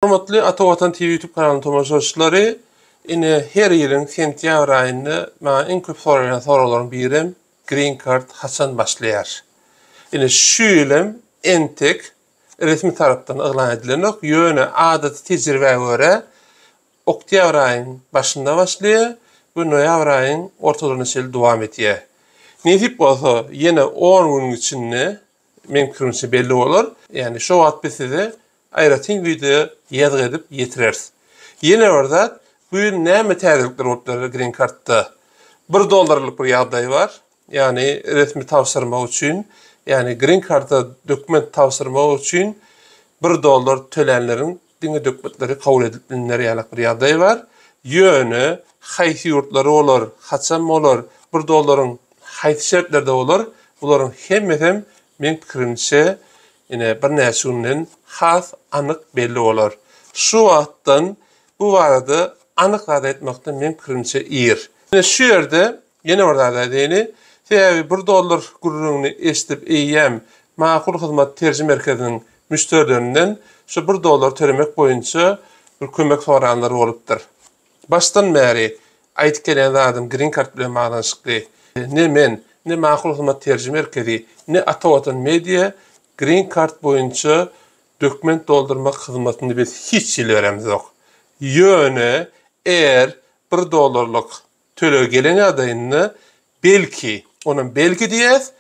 Hormatly Ata Watan TV YouTube kanalynyň tomaşaçylary, ine her ýylyň sentýabr aýynda maňa iň köp soralýan soraglaryň birem Green Card haçan başlaýar? Ine şu ýyl hem entek resmi tarapdan yglan edilenok, ýöne adaty tejribä görä oktýabr aýyň başynda başlaýar we noýabr aýyň ortalaryna çenli dowam edýär. Nesip bolsa ýene on günüň içinde meň pikirimçe belli bolar. Ýagny şo wagt biz size aýratyn wideo ýazgy edip ýetireris. Ýene bir zat, bu ýyl näme täzelikler bolup biler Green Card-da? Bir dollarlyk bir ýagdaý bar. Ýagny resmi tabşyrmak üçin, ýagny Green Card-a dokument tabşyrmak üçin bir dollar tölänleriň diňe dokumentleri kabul edilip bilner ýalak bir ýagdaý bar. Ýöne haýsy ýurtlar bolar, haçan bolar, bir dollaryň haýsy şertlerde bolar, bularyň hemmesem meň pikirimçe ine birnäçe günden has anyk belli bolar. Şu wagtdan bu barada anyk zat aýtmakda meň pikirimçe ir. Ine şu ýerde ýene bir zat aýdaýyn. Sebäbi bir dollar gürrüňini eşidip eýýäm Makul Hyzmat terji merkeziniň müşderilerinden şu bir dollar tölemek boýunça bir kömek soranlar bolupdyr. Başdan bäri aýdyp gelýän zadym Green Card bilen baglanyşykly. Ne men, ne Makul Hyzmat terji merkezi, ne Ata Watan Media Green Card boýunça dokument doldurmak hyzmatyny biz hiç hili beremzok. Ýöne eger bir dollarlyk töleg gelen ýagdaýynda belki, onam belki diýýäs,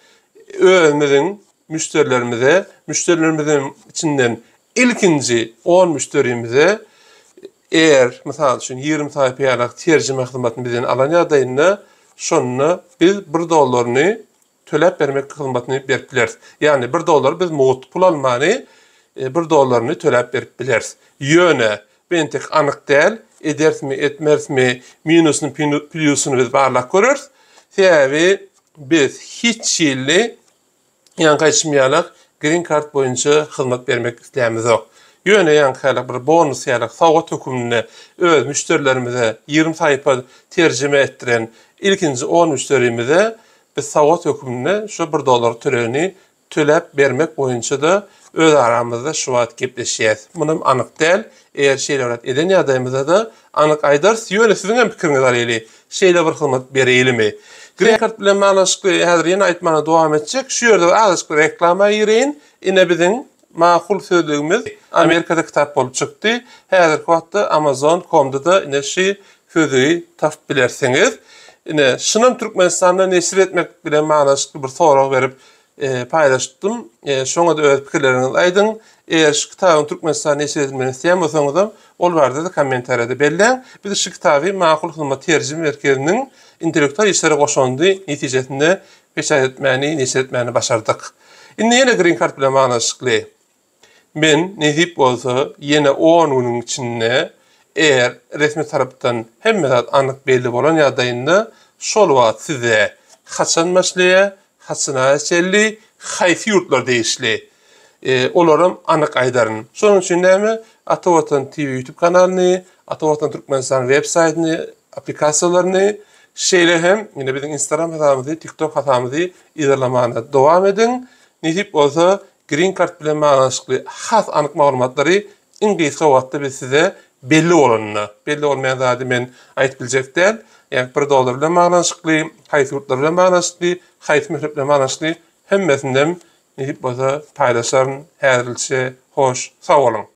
özümiziň müşderilerimize, müşderilerimiziň içinden ilkinji on müşderimize eger, mysal üçin, 20 sahypa ýaly terjime hyzmatyny bizden alan ýagdaýynda, şonda biz bir dollaryny töläp bermek hyzmatyny berip bileris. Ýagny bir dollar biz mugt pul almany, bir dollaryny töläp berip bileris. Ýöne bu entek anyk däl, ederismi, etmerismi, minusyny, plýusyny biz barlap göreris. Sebäbi biz hiç hili ýaňky aýdyşym ýalak green card boýunça hyzmat bermek islämizok. Ýöne ýaňky ýalak bir bonus ýalak sowgat höküminde öz müşderilerimize 20 sahypa terjime etdiren ilkinji 10 müşderimize Biz sowgat hökmünde şu bir dollar tölegini töläp bermek boýunça-da öz aramyzda şu wagt gepleşýäs. Munam anyk däl. Eger şeýle bir zat eden ýagdaýymyzda-da anyk aýdarys. Ýöne siziň hem pikiriňizi alaýly. Şeýle bir hyzmat bereýlimi? Green Card bilen baglanyşykly häzir ýene aýtmana dowam etjek. Şu ýerde bir azajyk bir reklama gireýin. Ine biziň Makul sözlügimiz Amerikada kitap bolup çykdy. Häzirki wagtda Amazon komda-da ine şu sözlügi tapyp bilersiňiz. Ine, şunam Türkmenistanda neşir etmek bilen baglanyşykly bir sorag berip paýlaşypdym. Şoňa-da öz pikirleriňizi aýdyň. Eger şu kitabyň Türkmenistanda neşir edilmegini isleýän bolsaňyzam, ol barada-da kommentariýada belläň. Biz şu kitaby Makul Hyzmat terjime merkeziniň intellektual işlere goşandy netijesinde peçat etmäni, neşir etmäni başardyk. Indi ýene Green Card bilen baglanyşykly. Men, nesip bolsa, ýene on günüň içinde, eger resmi tarapdan hemme zat anyk belli bolan ýagdaýynda, şol wagt size haçan başlaýar, haçana çenli, haýsy ýurtlar degişli, olaram anyk aýdaryn. Şonuň üçin näme, Ata Watan TV YouTube kanalyny, Ata Watan Türkmenistan web saýtyny, applikasiýalaryny, şeýle hem ýene biziň Instagram hasabymyzy, TikTok hasabymyzy yzarlamana dowam ediň. Nesip bolsa, Green Card bilen baglanyşykly has anyk maglumatlary iň gysga wagtda biz size belli bolanyna, belli bolmaýan zady men aýdyp biljek däl, ýagny bir dollar bilen baglanyşykly, haýsy ýurtlar bilen baglanyşykly, haýsy möhlet bilen baglanyşykly hemmesinem nesip bolsa paýlaşaryn. Häzirlikçe hoş, sag boluň!